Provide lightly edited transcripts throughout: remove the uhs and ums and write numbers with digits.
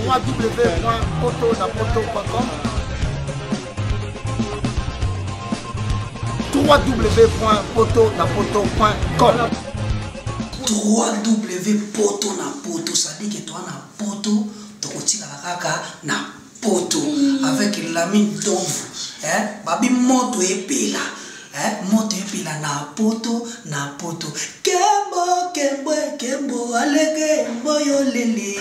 www.potonapoto.com www.potonapoto.com 3w poto na poto sadike toa na poto tokotikala kaka na poto avec Lamine Domvu eh babi moto epela eh moto epela na poto na poto kembo kembo kembo alege mboyo lele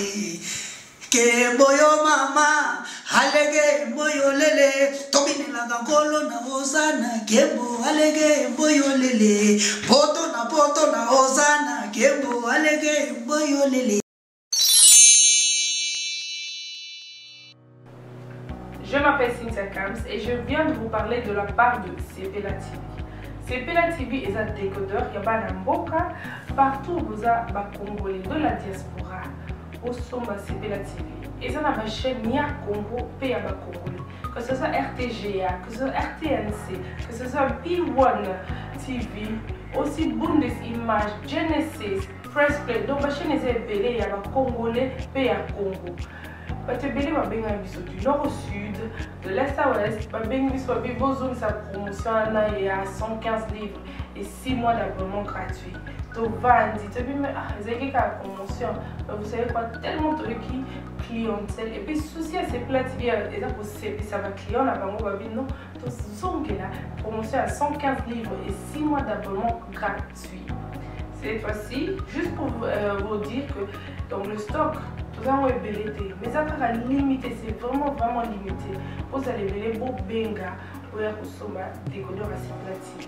kembo yo mama alege mboyo lele tobinelaka nkolo na ozana kembo alege mboyo lele poto na poto na ozana kembo alege mboyo lele. Je m'appelle Cynthia Kams et je viens de vous parler de la part de Sepela TV. Sepela TV est un décodeur ya bana mboka partout boza ba congolais de la diaspora osomba Sepela TV. Eza na ba chaîne ya Congo pe ya ba congolais. Que ce soit RTGA, que ce soit RTNC, que ce soit B1 TV, aussi Bundes Image, Genesis, Press Play. Donc ba chaîne eza ebele ya ba congolais pe ya Congo. Bato ebele babengaka biso du nord au sud, de l'est à ouest, babengi biso babi bozongisa promotion wana ya 115 livres et 6 mois d'abonnement gratuit. Tovandi toyebi me ah, ezalaki kaka promotion, mais vous savez quoi, tellement toyoki clientèle et puis souci ya Sepela TV eza kosepisa ba client na bango, babi non, tozongela promotion ya 115 livres et 6 mois d'abonnement gratuit. Cette fois-ci, juste pour vous dire que donc le stock tozango ebele te, mais eza kaka limité, c'est vraiment vraiment limité. Ozala ebele bobenga oya kosomba décodeur ya Sepela TV.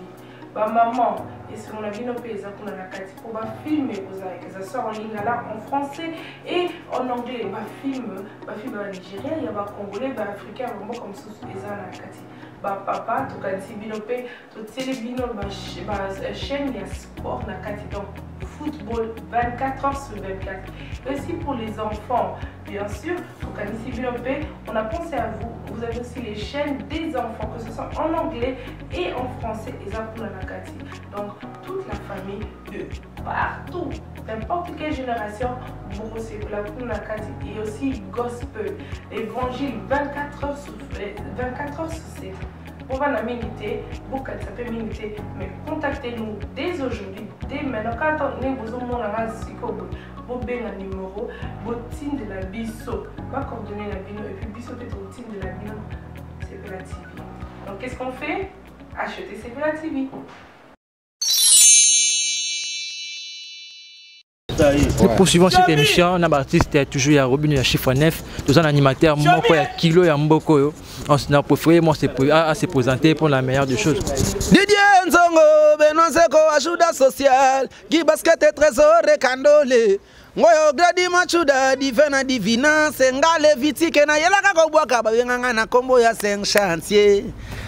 Ba maman esengo na bino mpe eza kuna na kati mpo ba film ekozala, que ça soit en lingala, en français et en anglais. Ba film, ba film ya Nigeria, ya ba congolais, ba africain, ba mboka mosusu eza na kati. Ba papa tokanisi bino mpe totieli bino ba chaîne ya sport na kati, donc football 24 heures sur 24. Et aussi pour les enfants, bien sûr, tokanisi bino mpe, on a pensé à vous. Vous avez aussi les chaînes des enfants, que ce soit en anglais et en français, eza kuna na kati. Donc toute la famille de partout, n'importe quelle génération, bokosepela kuna na kati. Et aussi gospel, évangile 24 heures sur 24 heures sur 7. Bovanda mingi te, bokanisa mpe mingi te, mais contactez-nous dès aujourd'hui, dès maintenant. Quand ndenge bozomona nga sikoyo boye, bobenga numéro, botindela biso bacoordonné na bino, et puis biso mpe totindela bino Sepela TV. Donc qu'est-ce qu'on fait? Acheter Sepela TV. Nous poursuivons cette émission. On a artiste toujours ya Robin ya chiffre 9. Nous avons un animateur moko ya kilo ya mboko yo. On a préféré moi à se présenter pour la meilleure des choses. Didier Nzongo Benoît Seko ajuda social Guy Basket Trésor Kandole Ngoyo Gradi Machuda Divina Divina Sengale Vitike na yelaka kobwaka babenganga na kombo ya Saint Chantier.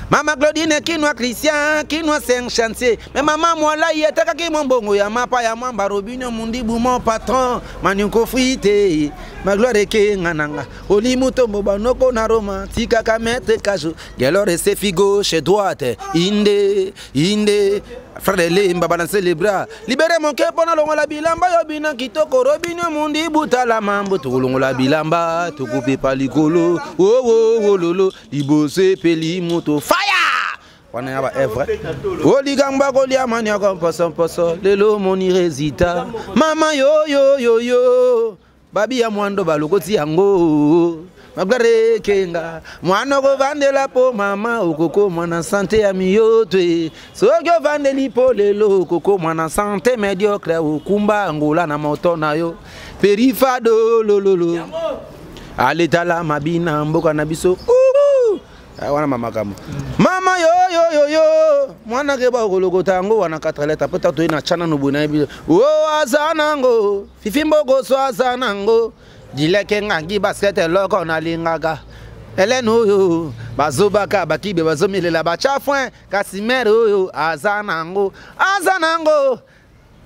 Mama Claudine Kinwa Christian Kinwa Saint Chantier. Mais mama mwala yetakaki mbongo ya mapa ya mwamba Robinho Mundibu mon patron Manuko frite Magloire kenga nanga Oli mutombo banoko na Roma tikaka maître kajo Gelore se figo chez droite inde inde Frère Lemba balancer les bras libérez mon cœur pona longola bilamba yo bina kitoko Robinho Mundibu tala mambo tokolongola bilamba tokopepa likolo wo wo wo lolo liboso epeli moto fire wana ya ba œuvre oligamba kolia maniaka mposo mposo lelo moni résultat mama yo yo yo yo babi ya mwando balokoti yango Magloire kenga mwana kovandela po mama okokoma na sante ya miyotwe soki ovandeli po lelo okokoma na sante médiocre okumba ngola na moto na yo perifado lololo aletala mabina mboka na biso wana mama kamo mama yo yo yo yo mwana ke ba kolokota yango wana 4 lettres po tato na chana no bona bi o azanango fifi mboko so azanango dileke ngangi basket eloko nalingaka Hélène oyo bazobaka bakibe bazomelela bacha foin kasi mère oyo azanango azanango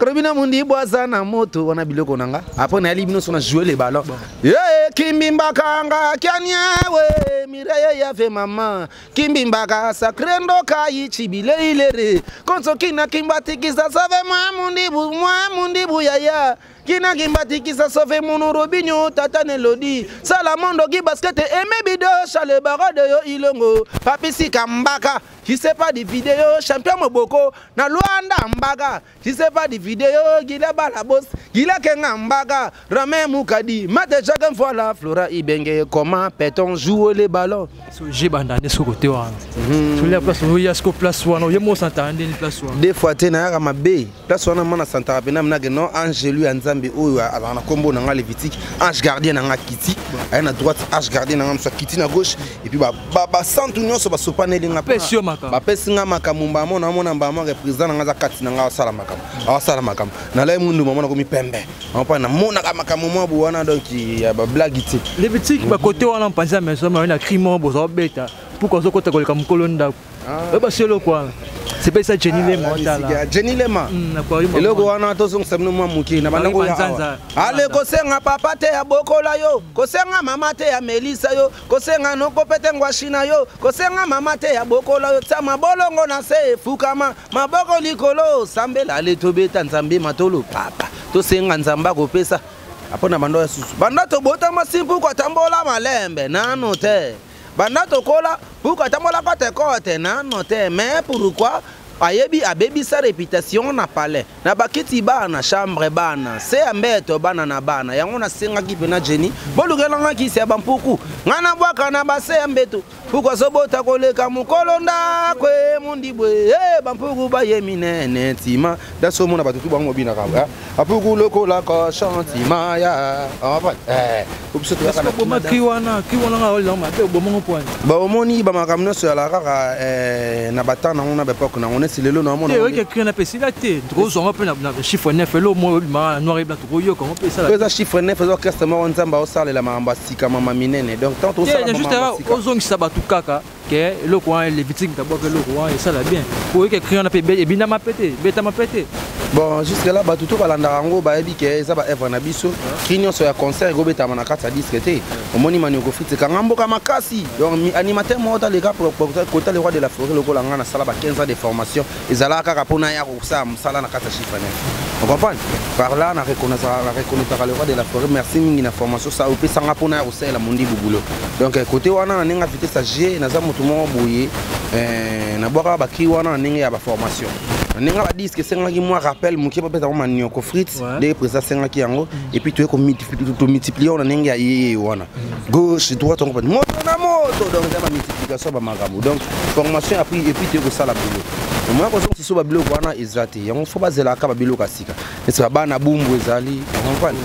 Robinho Mundibu aza na moto wana biloko na nga. Après nayali bino so na jouer les ballons. Ye kimbimbaka nga kianiewe Mireille yave mama kimbimbaka sacré ndoka yichibile ilere konso kina kimbatikisa save mwa mundibu mwa mundibu yaya kina kimbatikisa sove munu Robinho tata nelodi salamondo ki basket eme bido chale barode yo ilongo papisi kambaka je sais pas di vidéo champion moboko na Luanda mbaka je sais pas di vidéo gila balabos gila kenga mbaka Romain Mukadi mate chaque fois la Flora Ibenge comment peut-on jouer les ballons. So j'ai bandane ce côté wana. So la place oyo ya siko place wana oye mo santaka ndeni place wana. Des fois te nayaka mabe place wana mana santaka pena mnake non angelu ya nzambe oyo azalaka na nkombo na nga Lévitique ange gardien na nga kiti aye na droite ange gardien na nga mosu akiti na gauche et puis basantu nyonso basopaneli nga Bapesi yo makambo. Bapesi nga makambo mbamo namona mbamo ke président na nga aza kati na nga asala makambo awasala makambo nalai mundu mama nakomi pembe ampa namonaka makambo mwa bo wana donc ya bablague te. Lévitique bakote wana mpanzi ya maison mayo na crime moko bozwa beta pourquoi ozokota koleka mokolo ndako oyeba si eloko wana sepelisa Jenny Lema otala. Jenny Lema eloko wana tozongisa bino mwa moke na bandako ya awa. Ale kosenga papa te ya bokola yo kosenga mama te ya melisa yo kosenga noko pete ngwashi na yo kosenga mama te ya bokola yo tia mabolongo na se efukama maboko likolo sambela ale tobeta nzambe matolo papa tosenga nzambe akopesa apona bando ya susu banda tobotama simpu kotambola malembe nano te banda tokola puku atambola kote kote nano te mais pourquoi ayebi abebisa réputation na palais na bakiti bana chambre bana se ya mbeto bana na bana yango nasengaki mpe na Jenny bolukelanga kisi ya bampuku ngai nabwaka na base ya mbeto puku azobota koleka mokolo ndako emundibwe e bampuku baye minene ntima daso omona bato tu bango mobinaka apuku lokola cochon ntima ya biso toyaka na boma cri wana cri wana nga olela mabe obomango mpo wana baomoni bamakambo nyonso yala kaka na batan nango na baepoke nango neti lelo naomona te oyoki cri wana mpe esila te tokozwanga mpe na chiffre 9 elo mo obimaka na noir et blanc tokoyoka ngo mpe esala eza chiffre 9 eza orchestre moko nzambe aosalela makambo ya sika mama minene donc tant tosala te juste makambo ya sika ozongisa bato kaka ke eloko wana Lévitique tabwaka eloko wana esala bien oyoki cri wana mpe ebinama mpe te ebetama mpe te. Bon, jusque là bato to balandaka yango bayebi ke eza baœuvre na biso cri nyonso ya concert ekobetama na kati ya disque te omoni manioko frit ekanga mboka makasi donc animateur moko taleka kota le roi de la forêt lokola nga nasala ba 15 ans de formation ezalaka kaka mpona ya kosala mosala na kati ya chiffre 9 on comprend par là na reconnaîtraka le roi de la forêt merci mingi na formation sa opesanga mpona ya kosalela mondibu boulot donc côté wana na ndenge ya vitesse ya g naza moto moko boye nabwaka bacri wana na ndenge ya baformation na ndenge ya badisque esengaki mwa rappel moke bapesa yango manioko frites ndenge président asengaki yango et puis toye tomultiplie na ndenge ya yeye wana gauche droite on comprend moto na moto donc eza bamultiplication ya bamakambo donc formation après et puis toye kosala boulot moya kozongisa so babiloko wana eza te yango fo bazelaka babiloko ya sika neti babana bumbu ezali comprendre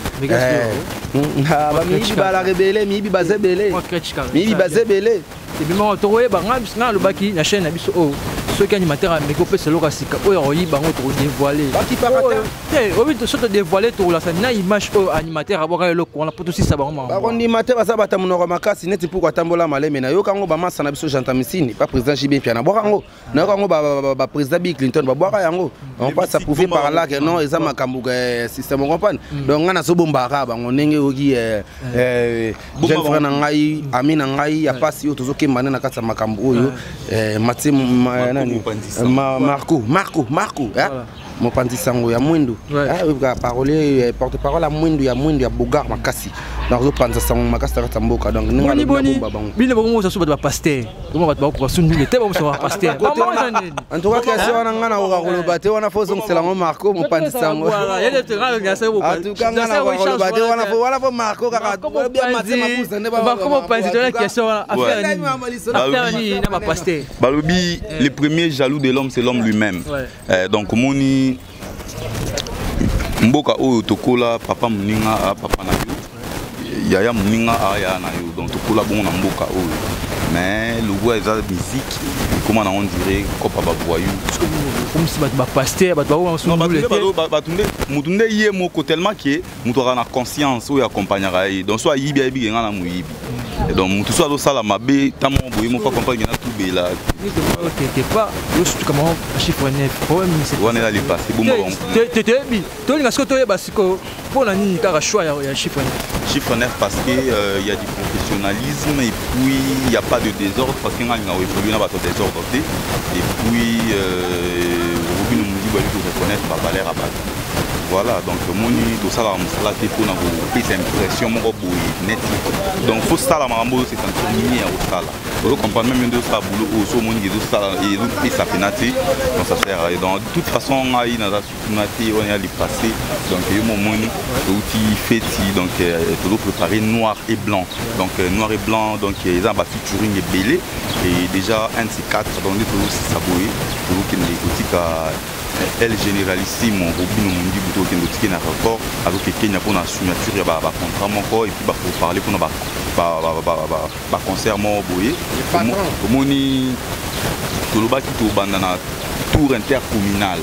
bamiyibi balaka ebele miyibi baza ebele miyibi baza ebele. Ebimaka tokoyeba nga nga alobaki na chaîne na biso oyo soki animateur ameki opesa eloko ya sika oyo akoyiba yango tokodévoile Bakipaka te. Te obi so todévoile tokolasa na image oyo animateur abwaka eloko wana mpo tosisa bango makambo. Bakondima te baza bata monoko makasi neti mpuku atambola maleme nayoka yango bamasa na biso jantamisini pa président JB Mpiana bwaka yango nayoka yango baprésident Bill Clinton babwaka yango on passe à prouver par là que non eza makambo système on comprendre donc nga nazobombaka bango ndenge oyoki jeune frère na ngai ami na ngai ya pasi oyo tozokemba nde na kati ya makambo oyo Matie nani Marco Marco Marco mopanzi sango ya mwindu parolier porte parole ya mwindu ya bogar makasi donc azopanza sango makasi na kati ya mboka donc ndenge boni alobi boni nabomba bango. Bino bokomosa so bato bapasteur bongo bato bakokoka su ndule te bamosa bapasteur bango eza nini? En tout cas question wana nga nakoka koloba te wana fo ozongisela yango Marco mopanzi sango. En tout cas nga nakoka koloba te wana fo wana fo Marco kaka bien Matie Mabusa nde Marco mopanzi tola question wana affaire nini affaire nini na bapasteur? Balobi le premier jaloux de l'homme c'est l'homme lui-même. Donc omoni mboka oyo tokola papa moninga a papa na yo yaya moninga a yaya na yo donc tokola bongo na mboka oyo mais logo eza musique ekoma na on dirait kopa bavoyou. Komisi bato bapasteur bato Non, bato nde bato nde motu nde ye moko tellement ke moto aka na conscience oyo accompagnaka ye donc so ayibi ayebi ke nga na moyibi. Donc motu so azosala mabe ntango moko boye mofa comprendre kena tubela. Quelque part yosutuka mamo chiffre 9 problème. Wana eza lipasse bomba bango. Toyebi, tolinga sikoyo toyeba sikoyo mpo na nini kaka choix ya chiffre 9? Chiffre 9 parce que il y a du professionnalisme et puis il n'y a pas de désordre, parce que nga linga évoluer na bato désordre te. Et puis Robino Mundibu ayebi koreconnaître bavaleur ya bato. Voilà, donc omoni tosalaka mosala te mpona kopesa impression moko boye neti. Donc faut sala makambo oyo se sentir mie ya kosala. Ozo comprendre, même nde osala boulot oyo so omoni ezosala, ezopesa pena te. Donc ça sert à rien. Donc de toute façon ngai naza sukuna te, wana ya lipasse. Donc yo momoni touti feti, donc tozo préparer Noir et Blanc. Donc Noir et Blanc, donc eza na bafeaturing ebele et déjà un de ces quatre. Donc nde tozosisa boye, tozokende kotika El Generalissimo Robino Mundibu, tokende otiki na record, azoke Kenya mpona signature ya bacontrat moko et puis bapourparler mpona baconcert moko boye. Omoni tolobaki tobanda na tour intercommunal.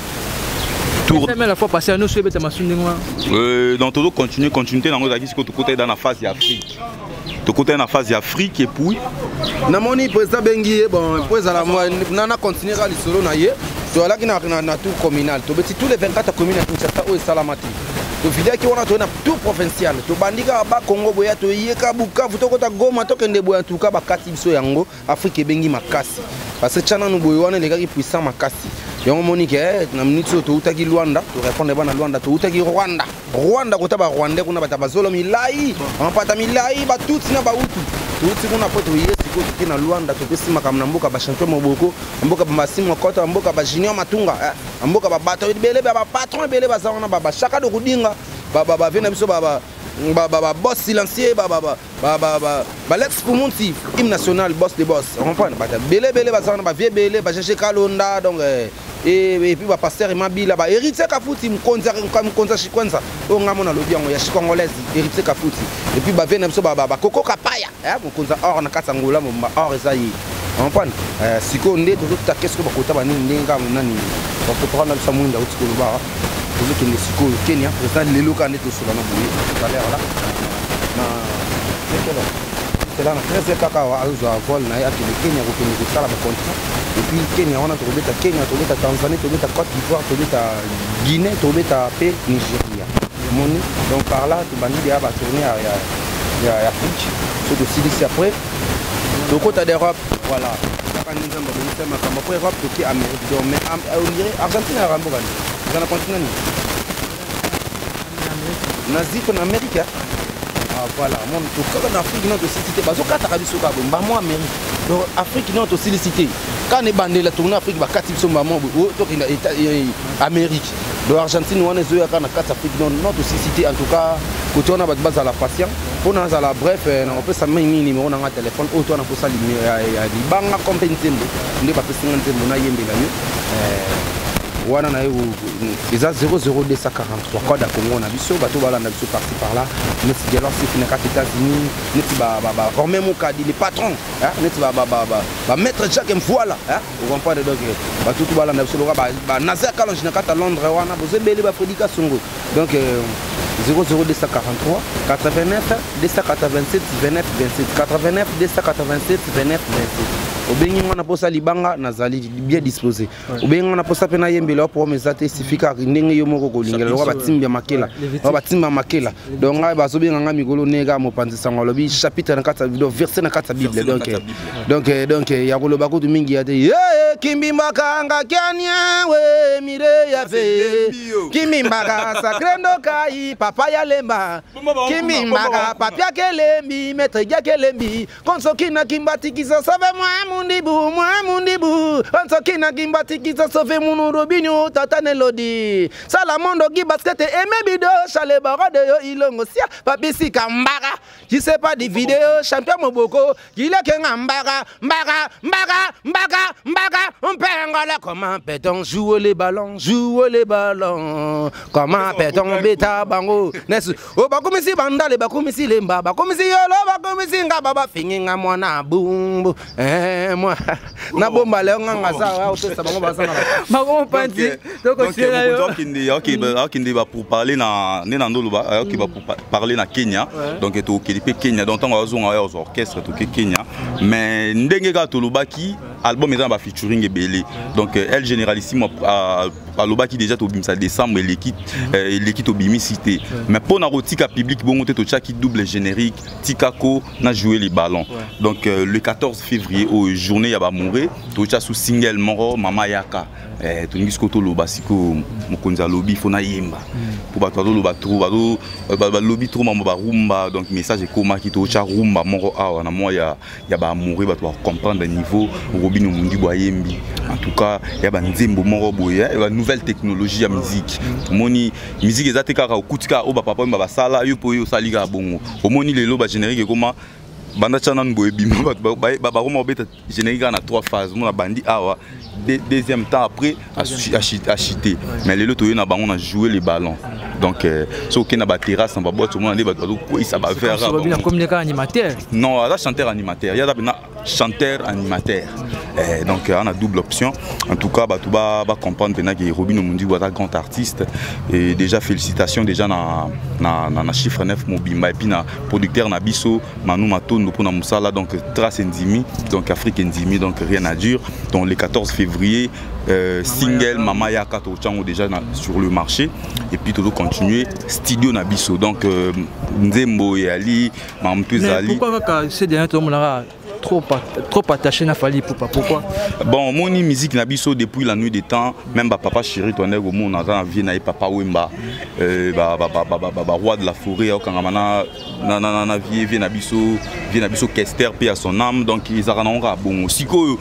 Tour mais la fois passée nous ebeta masu ndenge wana. Donc tozo continuer, continuité nango ezalaki sikoyo tokotaki dans na phase ya Afrique, tokotaki na phase ya Afrique et puis Namoni président bengi ye. Bon, po ezala na continue kaka lisolo na ye. Toyalaki na tour communal, tobeti tous les 24 communes ya Kinshasa oyo esalama te. Tovidaki wana, toye na tour provincial, tobandi kaka Bakongo boya, toyeka Bukavu, tokota Goma, tokende boya. Ntuka bakati biso yango. Afrique ebengi makasi parce que tya nanu boye wana elekaki puissant makasi. Yango moni ke na minute oyo toutaki Lwanda, torépondre bana Lwanda, toutaki Rwanda. Rwanda kota Barwandais kuna, bato bazolo milai, bampata milai, Batutsi na Bautu. Touti kuna po toye sikoyo, toke na Lwanda, topesi makambo na mboka bachampion moboko, mboka bamasi mokoto, mboka bajunior matunga, mboka babato ebele, bapatron ebele baza wana, bashaka do kodinga bave na biso, baboss silencieux, balex Pumunti, hymne national, boss de boss, comprendre, bato ebele ebele baza wana, bavie ebele, bagege Kalonda. Donc et puis bapasteur Mabila, bahéritier Kafuti, mokonzi ya Shikwenza oyo ngai mona alobi yango ya Shikongolaise, héritier Kafuti. Et puis bavie na biso bakoko Kapaya, mokonzi ya or na kati ya Ngola mobimba, or eza ye, comprendre. Sikoyo nde tozotake sikoyo bakota banini ndenge kaka nani porte-parole na biso mwinda auti koloba. Tozokende sikoyo Kenya. Président lelo kaka nde tosola na boye tout à l'heure là na là na 13 kaka awa azozwa vol na ye, akende Kenya kokende kosala bacontrat. Et puis Kenya wana tokobeta Kenya, tokobeta Tanzanie, tokobeta Côte d'Ivoire, tokobeta Guinée, tokobeta mpe Nigeria moni. Donc par là tobandi deya batournée ya Afrique. So tosilisi, après tokota d'Europe. Voilà kaka nde Nzambe abongisa makambo. Après Europe, toke Amérique. Donc mais on dirait Argentine ya mboka nini? Eza na continent nini? Na Asie to na Amérique? Ah, voilà, mon tokaka na Afrique nano tosilisi te, bazokataka biso kaka boye mbamo. Amérique, donc Afrique nano tosilisi te, kaka na ebandela tourne Afrique, bakati biso mbamo boye, tokenda Amérique. Donc Argentine wana ezoya kaka na kati Afrique. Donc non, tosilisi te. En tout cas kote wana bato bazala patient mpo nazala bref. Nakopesa mingi numéro nanga telefone oyo to wana mposa ya libanga ko mpe nzembo nde bapesinga nzembo nayembela yo wana na ye eza 00243, code ya Congo na biso. Bato balanda biso parci par là, neti Gelor Sifi na kati États-Unis, neti Romain Mokadi le patron, neti bamaître Jacques Mvoila, ocomprendre. Donc bato tu balanda biso loka banazer Kalonge na kati ya Londres wana, bozo ebele, bafredi Kasongo. Donc 00243 89 287 29 27, 89 287 29 27. Obengi nga na posa libanga, nazali bien disposé. Obengi nga na posa mpe nayembela problème eza te. Esifi kaka ndenge yo moko kolingela loka batimbi ya makela, batimbi ya makela. Donc ngai bazobenga nga mikolo ndenge kaka mopanzi sango alobi chapitre na kati ya video, verset na kati ya Bible. Donc ya koloba kutu mingi ya te. Kimbimbaka kianiewe mire ya fe kimbimbaka sacré ndokai papa ya lemba kimbimbaka papia kelembi maître gia kelembi konsoki na kimbatikisa sove mwa mundibu mwa mundibu konsoki na kimbatikisa sove munu Robinio tata nelodi sala mondo gi basket eme bido chale barode yo ilongo sia papisika mbaka je sais pas di vidéo champion moboko kilekenga mbaka mbaka mbaka mbaka mbaka mpengola. Comment peut-on jouer les ballons, jouer les ballons? Comment peut-on beta bango nesu o bakomisi Bandale, bakomisi Lemba, bakomisi Yolo, bakomisi Ngaba, bafingi nga mwana bumbu. Moi nabomba leo nganga za opesa bango bazanga. Bango panzi tokosela yo. Akende ba pour parler na nde na ndoloba, ayoki ba pour parler na Kenya. Donc tokende mpe Kenya, donc ntango azonga ya orchestre, toke Kenya. Mais ndenge kaka tolobaki, album eza na bafeaturing ebele. Donc El Généralissime alobaki déjà tobimisa décembre eleki, eleki tobimisi te. Mais mpo na kotika public bongo te, totiaki double générique tikako na jouer les ballons. Donc le 14 février oyo, journée ya bamoure, totia su single moko, Mama Yaka. Tolingi sikoyo toloba sikoyo, mokonzi alobi fo nayemba mpo bato bazoloba trop, balobi trop mambo barumba. Donc message ekomaki, totya rumba moko awa na mwa ya baamoureux, bato bacomprendre niveau Robino Mundibu ayembi. En tout cas ya banzembo moko boye, ya banouvelle technologie ya musique. Omoni, musique eza te kaka okuti kaka oyo bapapa oyo basala yo mpo oyo osali kaka bongo. Omoni lelo bagénérique ekoma banda tia nanu boye, ebima bato bakoma kobeta générique kaka na trois phases. Omona bandi awa, deuxième temps, après achité. Mais lelo toye na bango na jouer les ballons. Donc soki okende na baterrasse, na baboîte, omona nde bato bazokweyisa baverre. Comme animateur. Non, aza chanteur animateur, ye aza mpena chanteur animateur. Donc on a double option. En tout cas, bato bacomprendre mpena ke Robino Mundibu aza grand artiste. Et déjà félicitations déjà na Chiffre 9 mobimba et puis na producteur na biso Manu Matondo mpona mosala. Donc Trace Ndimi, donc Afrique Ndimi, donc rien à dire. Donc le 14 février, single Mama Yaka totyango déjà sur le marché et puis tozo continuer studio na biso. Donc nzembo eyali, mamutu ezali. Pourquoi kaka ces derniers tomonaka trop, trop attaché na Fally Ipupa? Pourquoi? Bon, omoni, musique na biso depuis la nuit des temps, même bapapa chéri, tondeki komona aza na vie na ye, Papa Wemba, baroi de la forêt, okangama na vie na biso, vie na biso Kester, mpe ya son âme. Donc ezalaka nango kaka bongo. Sikoyo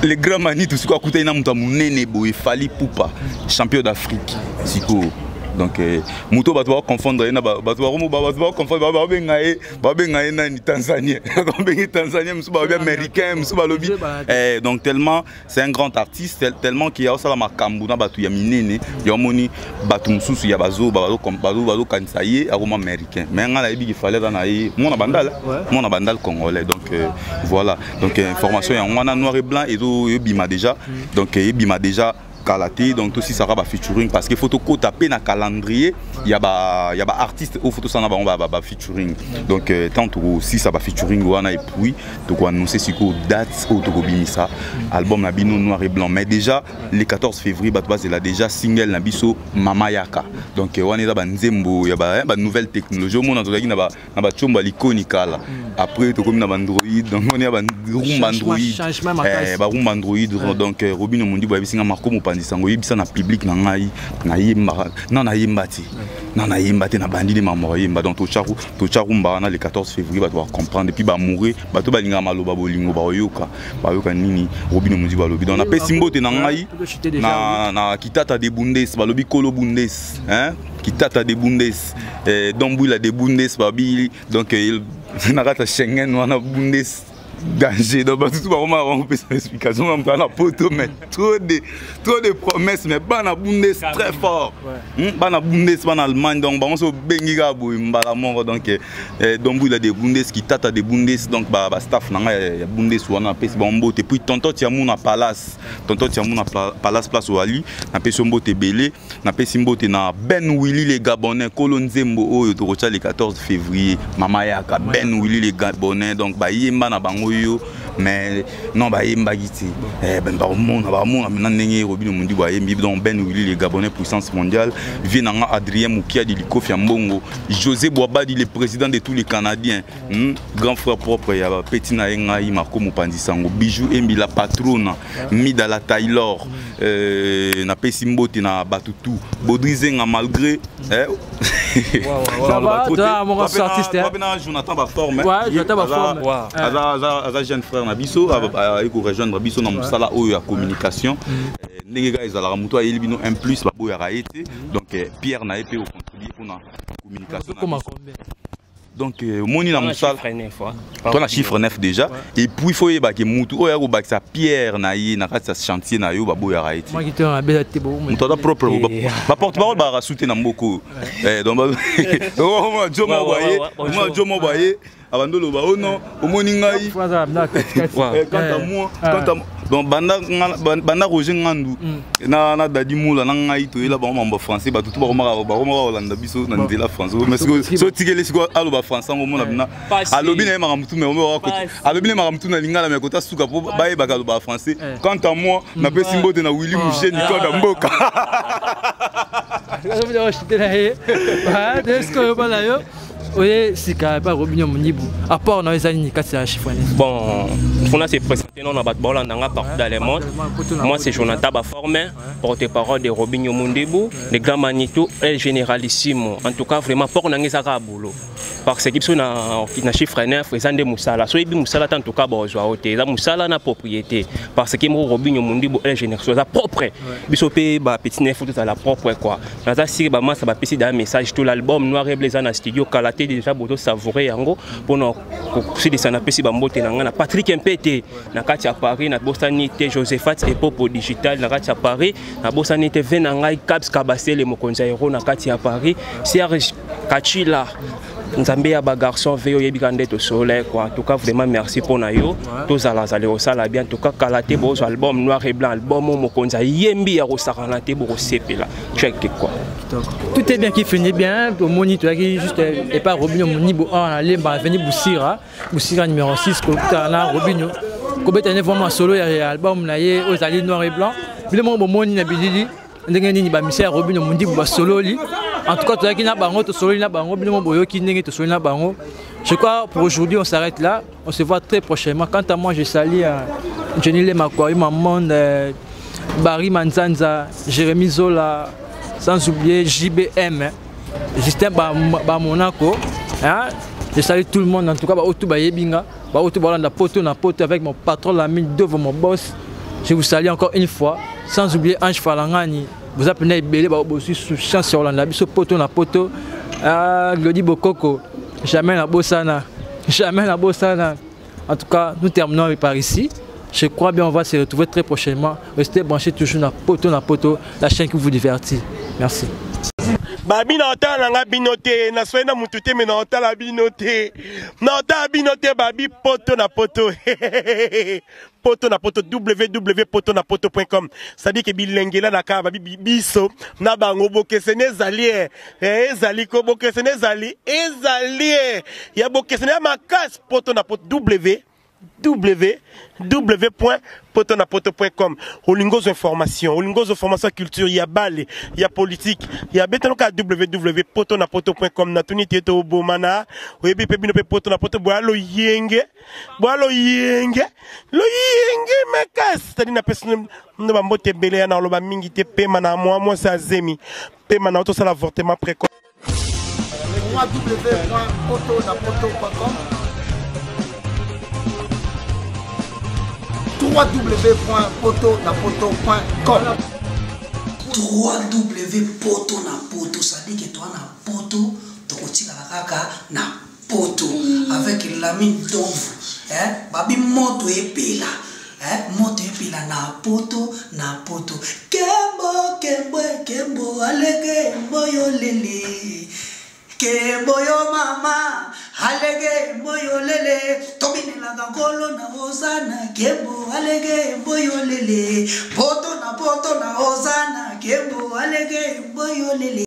le grand Manitu sikoyo akutani na moto ya monene boye, Fally Ipupa, champion d'Afrique. Sikoyo donc moto bato baconfondre ye na bato, bato baconfondre, babenga ye nani, Tanzanien, babengi Tanzanien, mosusu balobi Américain, mosusu balobi. Donc tellement c'est un grand artiste, tellement ki aosala makambo na bato ya minene, ya omoni bato mosusu ya bazoba bazokanisa ye akoma Américain. Mais ngai nayebi Fally aza na ye mwana Bandal, mwana Bandal, Congolais. Donc voilà, donc information yango wana, Noir et Blanc ezobima déjà. Donc ebima déjà kala te. Donc tosisaka bafeaturing parce que faut tokota mpe na calendrier ya baartiste oyo faut tosala na bango bafeaturing. Donc tant tokosisa bafeaturing wana et puis tokoannonce sikoyo date oyo tokobimisa album na bino Noir et Blanc. Mais déjà le 14 février, bato bazela déjà single na biso Mama Yaka. Donc wana eza banzembo ya banouvelle technologie. Omona, tozalaki na batiombo ya likoni kala, après tokomi na baandroid. Donc wana ya barumba android, barumba android. Donc Robino Mundibu ayebisinga, Marco mopanzi sango, oyebisa na public na ngai, nayemba na nayemba te, na nayemba te, nabandi nde mambo ayemba. Donc totya rumba wana le 14 février, bato bacomprendre. Et puis bamoure, bato balingaka maloba bolingo, baoyoka, bayoka nini Robino Mundibu balobi. Donc napesi mbote na ngai na Kitata de Bundes, balobi Kolo Bundes, hein? Kitata de Bundes, Dombwila de Bundes, babi. Donc na kati ya Schengen wana, Bundes danger. Donc bato tu bakoma bakopesa explication na moto na poto. Mais trop de promesses, mais bana Bundes très fort. Bana Bundes, bana Allemagne, donc bango so obengi kaka boye mbala moko. Donc Dombwila de Bundes, Kitata de Bundes, donc bastaff na ngai ya Bundes wana, napesi bango mbote. Puis tonton Tiamu na Palace, tonton Tiamu na Palace, place oali, napesi yo mbote ebele. Napesi mbote na Ben Willy le Gabonais, kolo nzembo oyo tokotya le 14 février, Mama Yaka. Ben Willy le Gabonais, donc bayemba na bango yo, mais non, bayembaki te. Bakomona, bakomona maintenant ndenge Robino Mundibu ayembi. Donc Ben Willy le Gabonais, puissance mondiale, vie nanga Adrien Mukiadi, Likofi ya mbongo, José Boabadi, le président de tous les Canadiens, Grand frère propre ya bapeti na ye ngai Marco mopanzi sango, Bijou Embila, patrona Midala Taylor. Napesi mbote na bato tu, Baudry Zenga, malgré na Jonathan Baforme, aza jeune frère na biso, aye korejoindre biso na mosala oyo ya communication. Ndenge kaka ezalaka, moto ayeli bino un plus, baboyaka ye te. Donc pierre na ye mpe ocontribue mpona communication. Donc omoni na mosala to na chiffre 9 déjà. Et puis faut oyeba ke mutu oyo akobakisa pierre na ye na kati ya chantier na yo, baboyaka ye te. Moto aza propre, baporte parole bakaka su te na mboka oyo. Donc jo moko baye, jo moko baye abandi oloba: "O non, omoni ngai, quant à moi, quant à moi." Donc banda banda Roger Ngandu na Dadi Mula na ngai, toyela bango mambo français. Bato tu bakomaka kolanda biso na nzela français, mais so tikeli sikoyo aloba français yango, omona bina alobi na ye makambo tu, mais alobi na ye makambo tu na lingala, mais kota suka mpo bayebaka aloba français. "Quant à moi, napesi mbote na Willi Musheni koda mboka." Na ye sikoyo, bana yo oye sika epa Robinio Mundibu, apport na yo eza nini kati ya chiffre? Bon, fona se présenter non na bato baolandanga partout dans le monde. Moi, c'est Jonathan Baforme, porte-parole de Robinio Mundibu, le grand Manitou et généralissimo. En tout cas, vraiment, apport na nga ezaka boulot, parce que biso na chiffre 9 eza nde mosala. So yebi mosala te, en tout cas bozwa o te. Eza mosala na propriété, parce que moko Robinio Mundibu el génération eza propre. Biso mpe bapetit neuf tozala propre quoi. Naza siri bamasa bapesi da message to l'album noir et blanc eza na studio kala te déjà, bozo savourer yango. Mpona kosilisa, napesi bambote na ngai na Patrik Mpete na kati ya Paris, nabosani te Josephat Epopo Digital na kati ya Paris, nabosani te ve na ngai Caps Kabasele, mokonzi ya hero na kati ya Paris, Serge Kachila, nzambe ya bagarçon ve oyebika nde tosole quoi. En tout cas, vraiment merci mpo na yo. Tozalazala kosala bien. En tout cas, kala te bozwa album noir et blanc, album oyo mokonzi ayembi ya kosakana te, bokosepela check quoi. Tout est bien qui finit bien. Omoni, toyaki juste epa Robinio Mundibu awa na Lemba, avenue Busira, Busira numéro 6, kokutana na Robinio, kobeta ne vraiment solo ya album na ye oyo ezali noir et blanc. Bino moko bomoni na bilili ndenge nini bamisia ya Robinio Mundibu basololi. En tout cas, toyaki na bango, tosololi na bango. Bino moko boyoki ndenge tosololi na bango. Je crois, pour aujourd'hui, on s'arrête là. On se voit très prochainement. Quant à moi, je salue Jenny Lemakwari, Mamonde, Barry Manzanza, Jérémy Zola, sans oublier JBM, hein, Justin Bamonako, hein. Je salue tout le monde. En tout cas, baotu bayebinga, baotu balanda poto na poto, avec mon patron Lamine devant mon boss. Je vous salue encore une fois, sans oublier Ange Falangani. Vous appelez ebele bosui chance ya kolanda biso poto na poto. Ah, Glody Bokoko, jamais na bosana, jamais na bosana. En tout cas, nous terminons par ici. Je crois bien, on va se retrouver très prochainement. Restez branchés toujours na poto na poto, la chaîne qui vous divertit. Merci. Babi, na otala na nga bino te, naswai na mutu te, me na otala bino te, na otala bino te. Babi, poto na poto, poto na poto, www poto na poto.com, c'est-à-dire ke bilengela na kaka babi biso na bango bokeseni ezali e ezali ko bokeseni ezali ezali e ya bokeseni ya makasi. Poto na poto, www.potonapoto.com. Olingi ozwa information, olingi ozwa information ya culture, ya bale, ya politique, ya betano kaka www.potonapoto.com. Natuni te tobomana oyebi mpe bino mpe poto na poto boya loyenge, boya loyenge, loyenge makasi. C'est-à-dire napesi ndo bambote ebele ya na oloba mingi te. Pema na mwa mwasi azemi, pema na tosala avortement précoce. www.potonapoto.com, www.potonapoto.com. 3W poto na poto, c'est-à-dire ke toa na poto, tokotikala kaka na poto avec Lamine Domvu, eh? Babi moto epela, eh? Moto epela na poto na poto. Kembo kembo kembo alege mboyo lele kembo yo mama alege mboyo lele tobinelaka nkolo na ozana kembo alege mboyo lele poto na poto na ozana kembo alege mboyo lele.